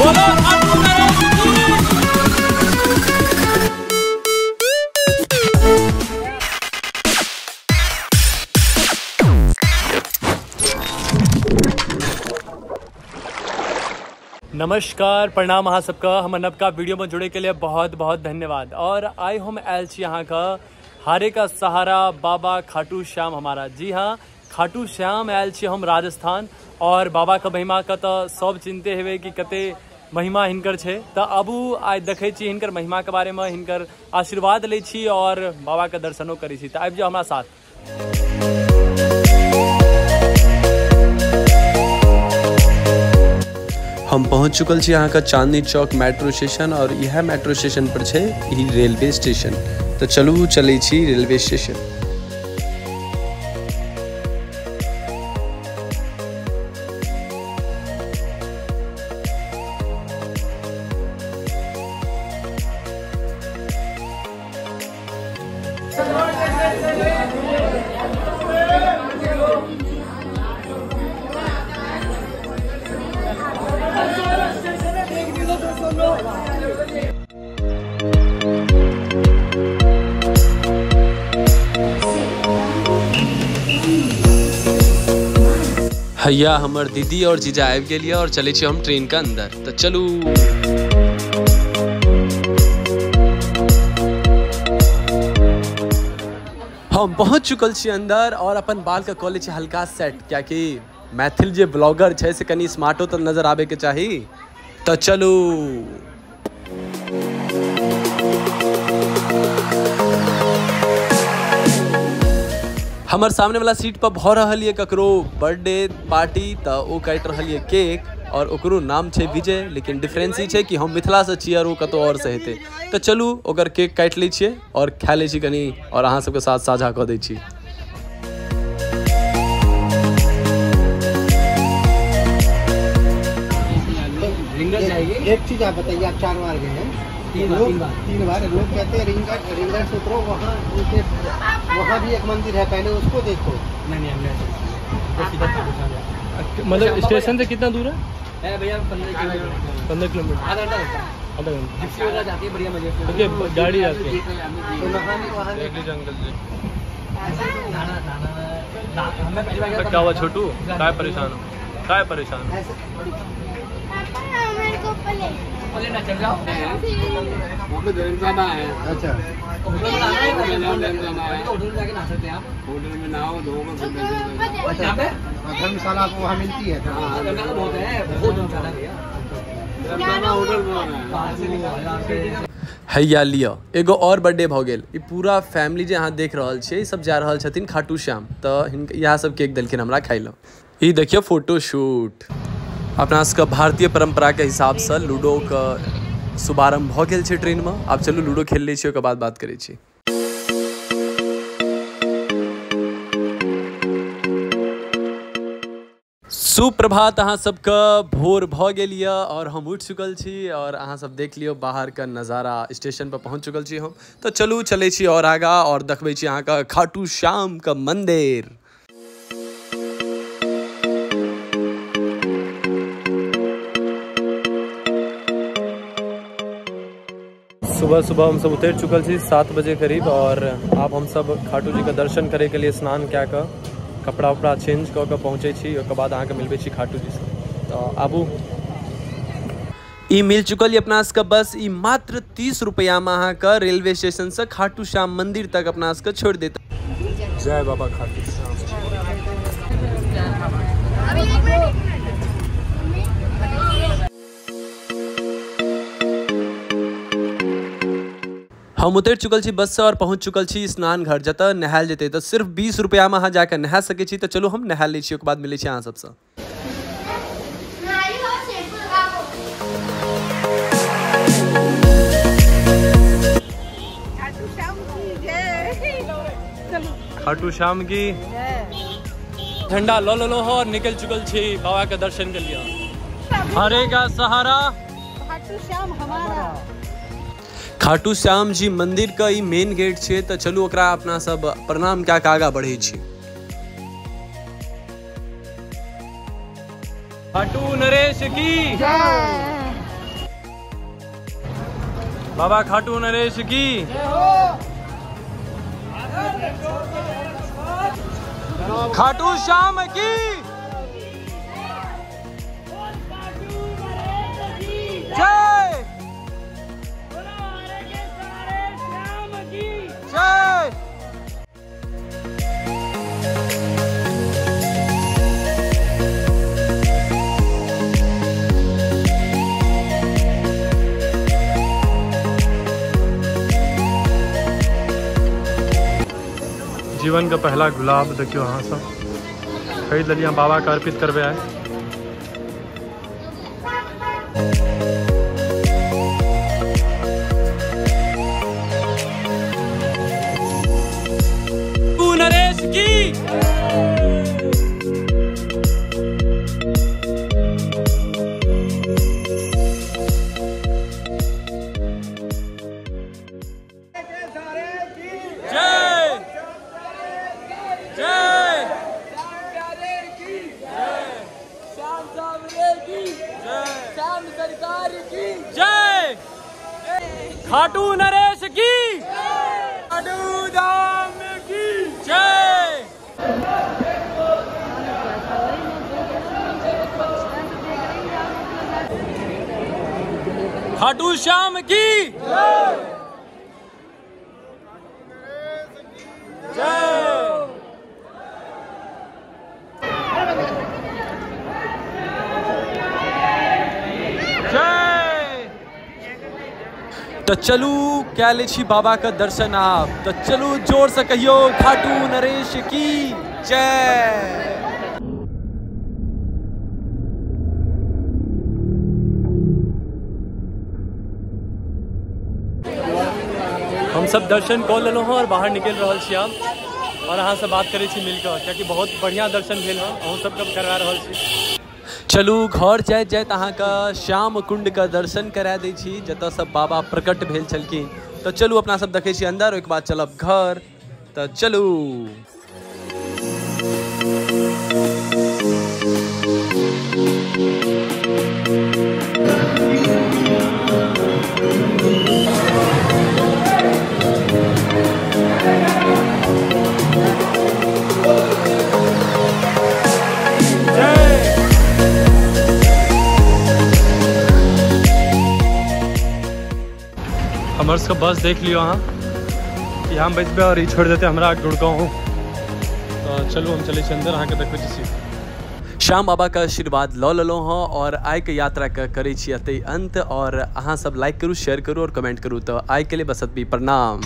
बोलो खाटू नरेश की। नमस्कार, प्रणाम अहाँ सबका। हमर नवका वीडियो में जुड़े के लिए बहुत बहुत धन्यवाद। और आइ हम आयल छी अहाँ का हारे का सहारा बाबा खाटू श्याम हमारा। जी हाँ, खाटू श्याम आयल छी हम राजस्थान। और बाबा के महिमा का तो सब चिंते हेवे कि कते महिमा हिनकर छे। तो आबू आइ देखै छी हिनकर महिमा के बारे में, हिनकर आशीर्वाद लै छी और बाबा के दर्शनो करै छी। तो आबि जाओ हमरा साथ। हम पहुँच चुकल छी अहाँ का चांदनी चौक मेट्रो स्टेशन और यह मेट्रो स्टेशन पर छै ई रेलवे स्टेशन। तो चलू चलै छी रेलवे स्टेशन। हैया हमर दीदी और जीजा आबि गेल ये और चलै छी हम ट्रेन के अंदर। तो चलू। हम पहुँच चुकल छी अंदर और अपन बाल के कऽ लै छी हल्का सेट, कियाकि मैथिल जे ब्लॉगर छै से कनि स्मार्टो तऽ नजर आबे के चाही। तो चलू। हमर सामने वाला सीट पर भऽ रहल ये ककरो बर्थडे पार्टी, तऽ ओ काटि रहल ये केक और ओकरो नाम छै विजय, लेकिन डिफरेंस ई छै कि हम मिथिला से छियै और ओ कतौ और से हेतै। तऽ चलू ओकर केक काटि लै छियै और खा लै छी कनि और अहाँ सबके साथ साझा कऽ दै छी। एक चीज आप बताइए, आप 4 बार गए हैं, तीन बार। लोग कहते हैं रिंगर से उतरो, वहाँ उनके वहाँ भी एक मंदिर है, पहले उसको देखो। नहीं नहीं, हमने सीधा मतलब स्टेशन से कितना दूर है भैया? 15 किलोमीटर, आधा घंटा लगता है। आधा घंटा। जिप्सी वगैरह जाती है बढ़िया मजे से, गाड़ी जाती है। क्या हुआ छोटू, काय परेशान हो, काय परेशान हो? ना चल जाओ। वहाँ पे धर्मशाला है। अच्छा, होटल में जाके नहा सकते हैं आप। होटल में नहाओ, धो। धर्मशाला आपको वहाँ मिलती है? धर्मशाला बहुत है, बहुत धर्मशाला भैया। धर्मशाला होटल में हैया लिअ एगो और बर्थडे भऽ गेल। ई पूरा फैमिली जे अहाँ देख रहल छियै सब जा रहल छथिन खाटू श्याम, तऽ इएह सब केक देलखिन हमरा खाइ लए। ई देखियौ फोटो शूट। अपना सबके भारतीय परंपरा के हिसाब से लूडो के शुभारंभ भऽ गेल छै ट्रेन में। आब चलू लूडो खेल लै छी, ओकर बाद बात करै छी। सुप्रभात अहाँ सबके, भोर भऽ गेल यऽ और हम उठि चुकल छी और अहाँ सब देख लियौ बाहर के नजारा। स्टेशन पर पहुँच चुकल छी हम। तो चलू चलै छी और आगा और देखबै छी अहाँके खाटू श्याम के मंदिर। सुबह सुबह हम सब उतर चुकल छी 7 बजे करीब और आब हम सब खाटू जी के दर्शन करे के लिए स्नान कए कऽ कपड़ा उपड़ा चेंज कऽ के पहुँचै छी। ओकर बाद अहाँके मिलबै छी खाटू जी से। तो आबू। ई मिल चुकल ये अपना सबके बस। ई मात्र 30 रुपया में अहाँके रेलवे स्टेशन से खाटू श्याम मंदिर तक अपना सबके छोड़ि देत। जय बाबा खाटू श्याम। हम उतरि चुकल छी बस से और पहुँच चुकल छी स्नान घर, जतऽ नहायल जेतै। तऽ सिर्फ 20 रुपया में अहाँ जाके नहा सकै छी। तऽ चलू हम नहा लै छी, ओकर बाद मिलै छी अहाँ सबसँ। खाटू श्याम की ठंडा लो लो लो और निकल चुकल छी बाबा के दर्शन के लिए। हरे का सहारा खाटू श्याम हमारा। खाटू श्याम जी मंदिर के ई मेन गेट छै। तऽ चलू ओकरा अपना सब प्रणाम कए के आगाँ बढ़ै छी। खाटू नरेश की जय। बाबा खाटू नरेश की खाटू श्याम की जय जय। जीवन का पहला गुलाब देखियो अहाँ सब खरीद लेलियै, बाबा के अर्पित करबै आइ। नरेश की जय, खाटू नरेश की, खाटू धाम की जय। खाटू श्याम की जय। तो चलू क्या ले छी बाबा का दर्शन आप, तो चलू जोर से कहियो खाटू नरेश की जय। हम सब दर्शन कऽ लेलहुँ हँ और बाहर निकलि रहल छी आब, और अहाँ से बात करै छी मिलकर, कियाकि बहुत बढ़िया दर्शन भेल हँ, अहूँ सबके करवा रहल छी। चलू घर जाइत जाइत अहाँके श्याम कुंड के दर्शन करा दै छी, जतऽ सब बाबा प्रकट भेल छलखिन। तो चलू अपना सब देखै छी अंदर, ओहिके बाद चलब घर। तो चलू। हमर सबके बस देख लियो अहाँ, यहाँ बैसबै और ई छोड़ि देतै हमरा गुड़गाँव। तो चलू हम चलै छी अंदर, अहाँके देखबै छी। श्याम बाबा के आशीर्वाद लऽ लेलहुँ हँ और आइ के यात्रा के करै छी एतै अंत। और अहाँ सब लाइक करू, शेयर करू और कमेंट करू। तो आइ के लिए बस एतबी, प्रणाम।